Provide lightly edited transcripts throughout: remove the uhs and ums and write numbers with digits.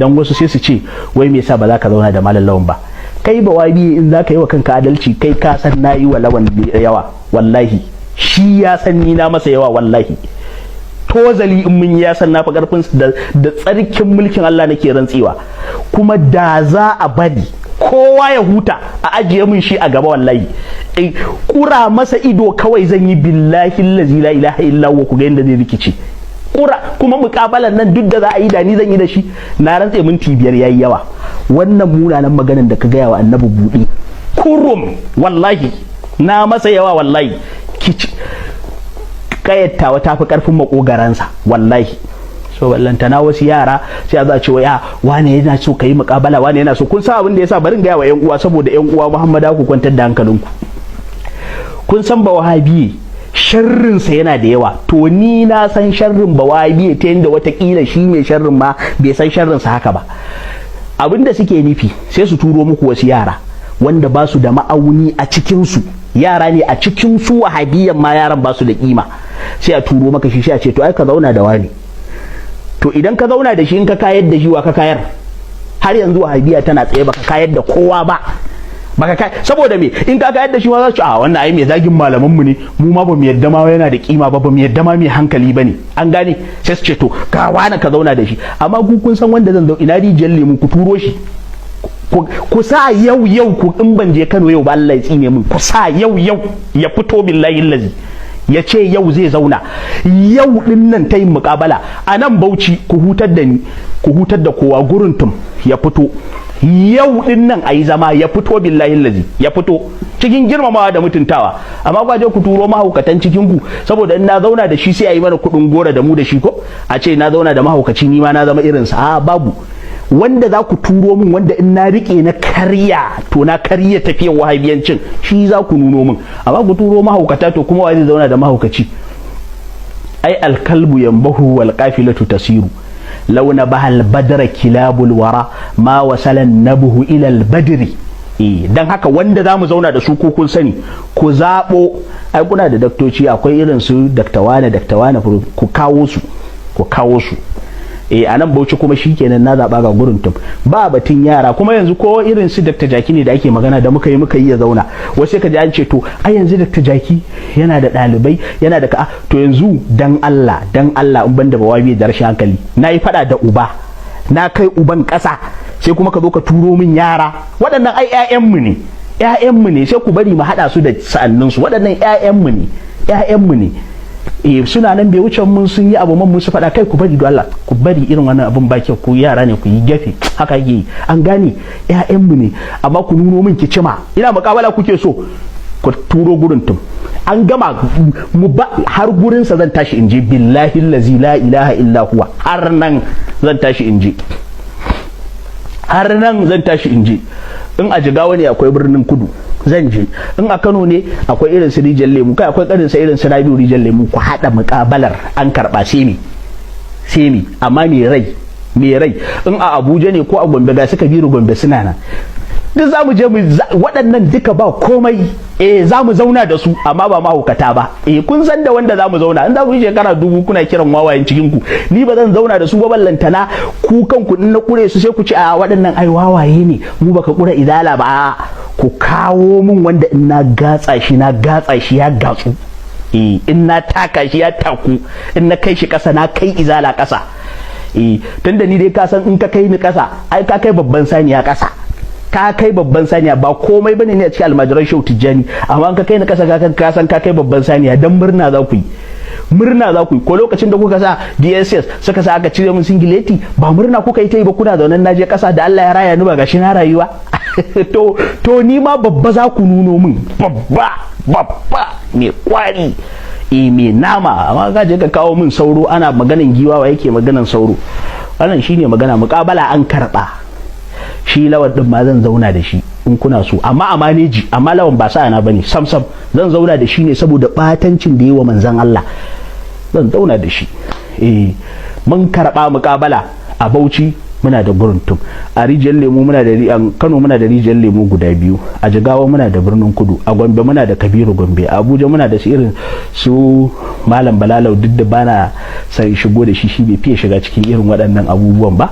Dan wasu sai su ce, wai me yasa ba za ka zauna da Malam Lawan ba? Kai ba wabi, in za ka yi wa kanka adalci, kai ka san na yi wa Lawan yawa. Wallahi shi ya san ni na masa yawa. Wallahi tozali in mun ya san na fi karfin da tsarkin mulkin Allah nake rantsewa. Kuma da za a bari kowa ya huta, a ajiye mun shi a gaba, wallahi kura masa ido kawai zan yi. Billahi allazi la ilaha illa huwa, ku ga yanda zai rikice. Kura kuma mukabalan nan duk da za a yi, da ni zan yi da shi, na rantse minti 5 yayi yawa. Wannan munanan maganan da ka gaya wa Annabi, buɗe kurum, wallahi na masa yawa. Wallahi kayattawa ta fi karfin makogaransa wallahi. So ballantana wasu yara sai a za ce, wai wane yana so ka yi mukabala, wane yana so. Kun san abin da yasa? Barin gaya wa yan uwa, saboda yan uwa Muhammada, ku kwantar da hankalinku. Kun san ba Wahabi sharrinsa yana da yawa. To ni na san sharrin ba Wahabi ta yadda watakila shi mai sharrin ma bai san sharrinsa haka ba. Abin da suke nufi, sai su turo muku wasu yara wanda ba su da ma'auni a cikinsu. Yara ne a cikin su Wahabiyan ma, yaran ba su da kima. Sai a turo maka shi, sai a ce, to ai ka zauna da wani. To idan ka zauna da shi, in ka kayar da shi, wa ka kayar? Har yanzu Wahabiya tana tsaye, baka kayar da kowa ba, baka kai. Saboda me? In ka kayar da shi ma za su, a wannan ai mai zagin malaman mu ne, mu ma bamu yadda ma yana da kima ba, bamu yadda ma mai hankali bane. An gane? Sai su ce, to ga wani ka zauna da shi. Amma ku kun san wanda zan zo. Ina Rijiyar Lemu? Ku turo shi, ku sa yau yau. Ku in ban je Kano yau ba, Allah ya tsine min. Ku sa yau yau ya fito. Billahi lazi ya ce yau zai zauna, yau din nan ta yin mukabala a nan Bauchi. Ku hutar da ni, ku hutar da kowa. Guruntum ya fito yau din nan a yi zama. Ya fito, billahi lazi ya fito cikin girmamawa da mutuntawa. Amma kwa je ku turo mahaukatan cikin ku, saboda in na zauna da shi sai a yi mana kuɗin gora da mu da shi, ko a ce na zauna da mahaukaci, ni ma na zama irinsa. A babu wanda za ku turo min wanda in na rike na karya, to na karya tafiyar Wahabiyancin, shi za ku nuno min. Amma ku turo mahaukata, to kuma wa zai zauna da mahaukaci? Ai alkalbu yanbahu wal qafilatu tasiru, law nabaha al badra kilabul wara ma wasala nabuhu ila al badri. Eh, dan haka wanda za mu zauna da su, ko kun sani, ku zaɓo. Ai kuna da daktoci, akwai irin su Dakta Wane, Dakta Wane, ku kawo su, ku kawo su. Eh, a nan Bauchi kuma shikenan, na zaba ga gurin tum, ba batun yara. Kuma yanzu ko irin su Dr. Jaki ne da ake magana da muka yi ya zauna, wasu ka ji an ce, to ai yanzu Dr. Jaki yana da ɗalibai, yana da ka. To yanzu dan Allah, dan Allah, in banda bawabi da rashin hankali, na yi fada da uba, na kai uban ƙasa, sai kuma ka zo ka turo min yara. Waɗannan ai ƴaƴanmu ne, ƴaƴanmu ne. Sai ku bari mu haɗa su da sa'anninsu. Waɗannan ƴaƴanmu ne, ƴaƴanmu ne. Eh, suna nan, bai wuce mun sun yi abu man musu faɗa. Kai, ku bari don Allah, ku bari irin wannan abun ba kyau. Ku yara ne, ku yi gefe. Haka yake, an gane? Ƴaƴanmu ne. Amma ku nuno min kicima, ina muƙabala kuke so, ku turo gurin tum, an gama. Mu ba har gurinsa zan tashi in je. Billahi allazi la ilaha illa huwa, har nan zan tashi in je, har nan zan tashi in je. In a Jigawa ne, akwai Birnin Kudu, zan je. In a Kano ne, akwai irin su Rijiyar Lemu, kai akwai karin sa irin su Rabiu Rijiyar Lemu. Ku haɗa muƙabalar, an karɓa. Sai me? Sai me? Amma me rai, me rai. In a Abuja ne ko a Gombe, ga su Kabiru Gombe suna nan, duk za mu je mu. Waɗannan duka ba komai. Eh, za mu zauna da su, amma ba mahaukata ba. Eh, kun san da wanda za mu zauna. In za ku yi shekara 1000 kuna kiran wawayen cikin ku, ni ba zan zauna da su ba. Ballantana ku kanku in na kure su, sai ku ci, a waɗannan ai wawaye ne, mu baka kura Izala ba. Ku kawo min wanda in na gatsa shi, na gatsa shi ya gatsu. Eh, in na taka shi ya taku, in na kai shi ƙasa, na kai Izala ƙasa. Eh, tunda ni dai ka san in ka kai ni ƙasa, ai ka kai babban saniya ƙasa, ka kai babban saniya. Ba komai bane ne a cikin almajiran Shehu Tijjani, amma in ka kai ni ƙasa, ka san ka kai babban saniya. Dan murna za ku yi, murna za ku yi. Ko lokacin da kuka sa DSS suka sa aka cire mun singileti, ba murna kuka yi ta yi ba? Kuna zaune na je ƙasa da Allah ya raya ni, ba gashi na rayuwa. To ni ma babba za ku nuno min, babba, babba mai kwari, e mai nama. Amma ka je ka kawo min sauro, ana maganan giwa, wa yake maganan sauro? Wannan shine magana. Muƙabala an karɓa. Shi Lawan din ma zan zauna da shi in kuna so, amma a maneji. Amma Lawan ba sa na bane sam sam. Zan zauna da shi ne saboda batancin da yi wa Manzon Allah. Zan zauna da shi. Eh, mun karɓa muƙabala. A Bauchi muna da Guruntum, a Rijiyar Lemu muna da, Kano muna da Rijiyar Lemu guda biyu, a Jigawa muna da Birnin Kudu, a Gombe muna da Kabiru Gombe, a Abuja muna da su irin su Malam Balalau. Duk da bana sai shigo da shi, shi bai fiye shiga cikin irin waɗannan abubuwan ba.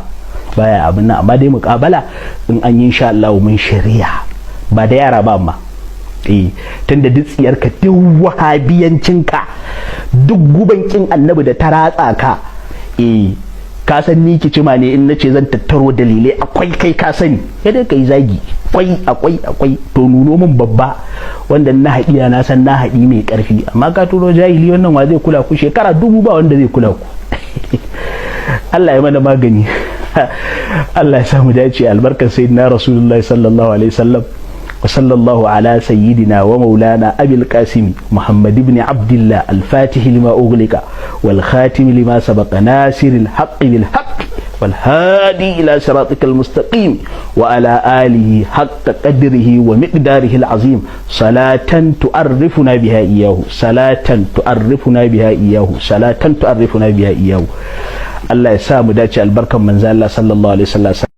Baya abin nan, amma dai muƙabala in an yi, insha Allah mun shirya, ba da yara ba, amma tunda duk tsiyarka, duk wahabiyancinka, duk guban kin Annabi da ta ratsa ka, ka san ni kicima ne. In nace zan tattaro dalilai, akwai, kai ka sani, sai dai kai zagi. Akwai, akwai, akwai. To nuno min babba wanda na haɗiya, na san na haɗi mai ƙarfi. Amma ka turo jahili, wannan wa zai kula ku? Shekara 1000 ba wanda zai kula ku. Allah ya mana magani, Allah ya samu dace, albarkar Sayyidina Rasulullahi sallallahu alaihi wasallam. وصلى الله على سيدنا ومولانا أبي القاسم محمد بن عبد الله، الفاتح لما أغلق والخاتم لما سبق، ناصر الحق بالحق والهادي إلى صراطك المستقيم، وعلى آله حق قدره ومقداره العظيم. صلاة تعرفنا بها إياه، صلاة تعرفنا بها إياه، صلاة تعرفنا بها إياه. Allah ya sa mu dace, albarkan manzo Allah sallallahu alaihi wasallam.